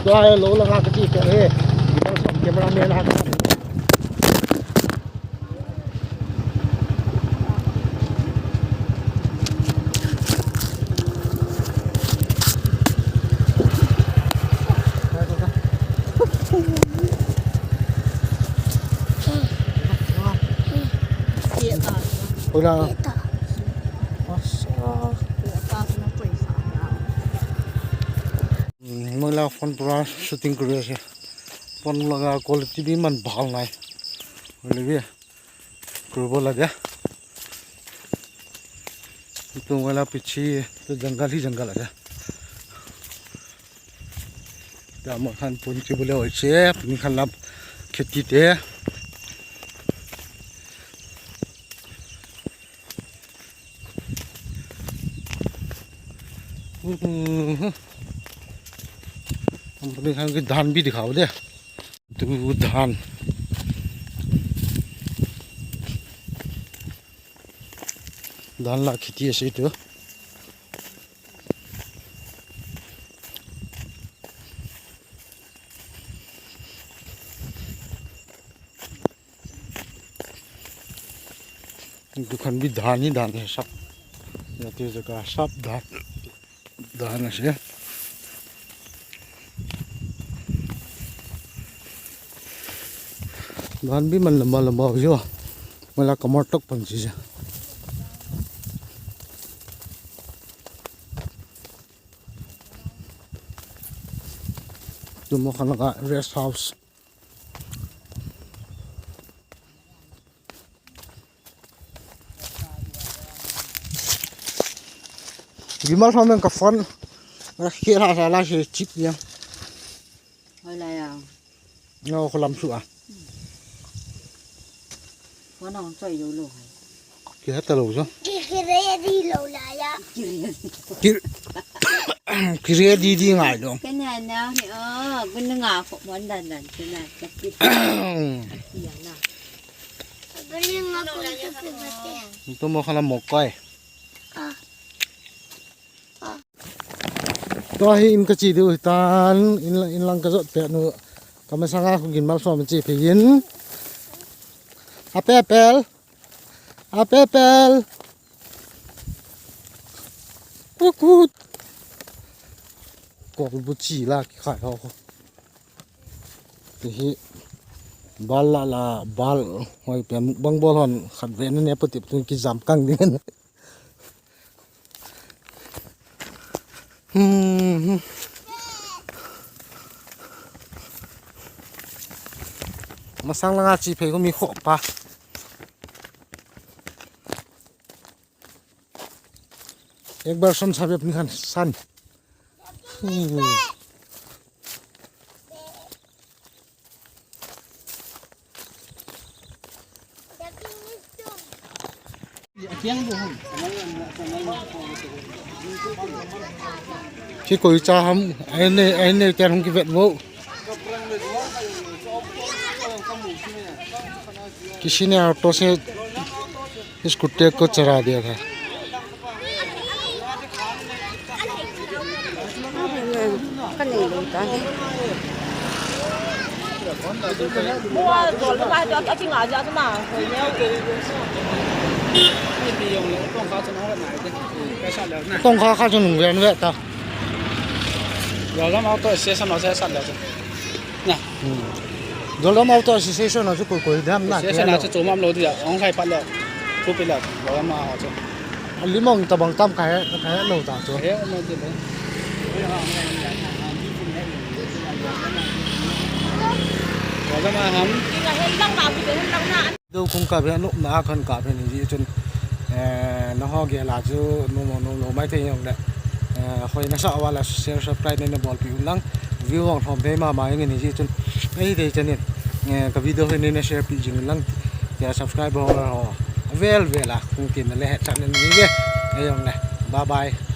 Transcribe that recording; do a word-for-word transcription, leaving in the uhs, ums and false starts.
Tua hi lou langa ka ti pe he. Cameraman ha. Hola. Asa. Moila phone pura shooting kuri ase. Phone laga quality bi man bhal nai. Hoile bi kuri bo lage. Itu moila piche to jungle hi jungle ase. Tua moikhan phone chibole hoise, moikhan la kheti te. Moikhan ke dhan bhi dikhao de. Tu dhan. Dhan la kheti ase tu. Dukan bhi dhan hi dhan hai sab. Yate jaga sab dhan. Dhan ase. Dhan bhi man lamba lamba ho jo. Moila kamar tok pan ji ja. Tu moikhan laga rest house. Gimal thom ka phone. Ra khel ha sa la se chip ya. Hoilai a. Ngo kholam su a. Phone hong choi lou lou hai. Kihe talou jo. Ki, ki ready lou la ya. Ki, ki ready di ngai lou. Ka na na hi o, ka na nga kho mon dan dan ka na ka ki. Ki ya na. Bali nga ko ko ko te. Tu moikhan la mokoi. Ah. Tua hi in ka che diu hitan, in, in lang ka jot pet nu. Ka masanga khu gin malsom che phe in. Apepel. Apepel. Kukut. Kolbu chi la kikhai ho. Ti hi. Bal la la, bal. Hoi pen bang bol hon khat ve ne ne pati tu kijam kang ding. Hmm. Masang langa che phei ko mi kho pa. Ek bar son sabe apni khan san. Hmm. Ki koi cha ham, aine, aine, kyan hung kivet vo. किसी ने ऑटो से स्कूटी को चढ़ा दिया था। Tongkha kha chu nung ven ve ta. Jolham auto station lo se sat le chu. Na. Hmm. Jolham Auto Association a chu koi koi dam na. Association a chu chom am lo dia, ong khai pat le. Thu pi le, Jolham a chu. Limong tabang tam khai, khai lo ta chu. He, no ti le. Jolham a ham. Video kung ka ve, nopna a khan ka ve ni ji chun, eh, nangho gel a chu nom nom lo mai thei jong le, eh, hoi nasa uva le share, subscribe nei na bolpeh un lang, view jong lhom thei mama jing ni ji chun, ahithei chan in, eh, ka video hi nei na share peh jing un lang, tia subscriber ho, ho avel vel a kung tin na le het chan in ni ve, ei jong le, bye bye.